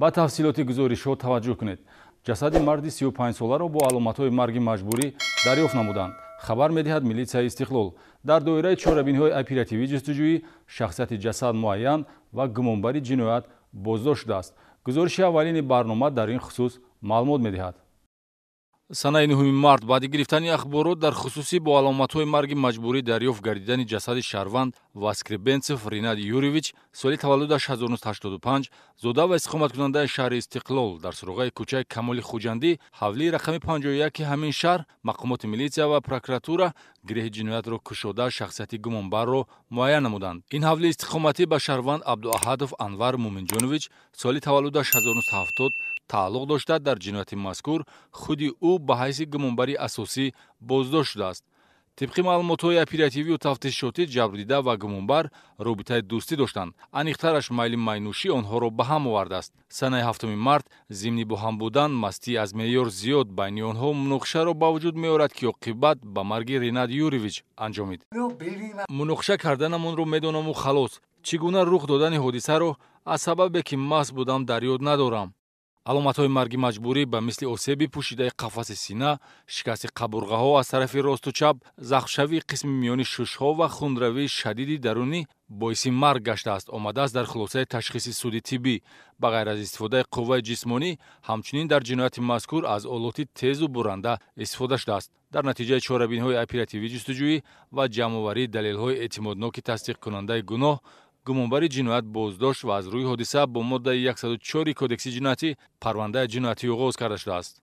Ба тафсилоти гузоришҳо таваҷҷӯҳ кунед. Ҷасади марди 35-соларо бо аломатҳои марги маҷбурӣ дарёфт намуданд, хабар медиҳад милитсияи Истиқлол. Дар доираи чорабиниҳои оперативӣ ҷустуҷӯӣ шахсияти ҷасад муайян ва гумонбари ҷиноят боздошт шудааст. Гузориши аввалини барнома дар ин хусус маълумот медиҳад. Санаи 9 март баъди гирифтани ахборот дар хусуси бо аломатҳои марги маҷбурӣ дарёфт гардидани ҷасади шаҳрванд Воскребенцев Ринат Юрьевич, соли таваллудаш 1985, зода ва истиқоматкунандаи шаҳри Истиқлол, дар суроғаи кӯчаи Камоли Хуҷандӣ, ҳавлии рақами 51 ҳамин шаҳр, мақомоти милитсия ва прокуратура гиреҳи ҷиноятро кушода, шахсияти гумонбарро муайян намуданд. Ин ҳавлии истиқоматӣ ба шаҳрванд Абдуаҳадов Анвар Муминҷонович, соли таваллудаш 1970, тааллуқ дошта, дар ҷинояти мазкур худи ӯ ба ҳайси гумонбари асосӣ боздошт шудааст. Тибқи маълумотҳои оперативию тафтишотӣ, ҷабрдида ва гумонбар робитаи дӯстӣ доштанд. Аниқтараш, майли майнӯшӣ онҳоро ба ҳам овардааст. Санаи 7 март зимни бо ҳам будан мастӣ аз меъёр зиёд байни онҳо муноқишаро ба вуҷуд меорад, ки оқибат ба марги Ринат Юрьевич анҷомид. Муноқиша карданамонро медонаму халос. Чӣ гуна рух додани ҳодисаро аз сабабе ки маст будам, дар ёд надорам. Аломатҳои марги маҷбурӣ ба мисли осеби пӯшидаи қафаси сина, шикасти қабурғаҳо аз тарафи росту чап, захмшавии қисми миёни шушҳо ва хунравии шадиди дарунӣ боиси марг гаштааст, омадааст дар хулосаи ташхиси суди тиббӣ. Ба ғайр аз истифодаи қувваи ҷисмонӣ, ҳамчунин дар ҷинояти мазкур аз олоти тезу буранда истифода шудааст. Дар натиҷаи чорабиниҳои оперативӣ ҷустуҷӯӣ ва ҷамъоварии далелҳои эътимодноки тасдиқкунандаи гуноҳ, гумонбари ҷиноят боздошт ва аз рӯи ҳодиса бо моддаи 104 Кодекси ҷиноятӣ парвандаи ҷиноятӣ оғоз карда шудааст.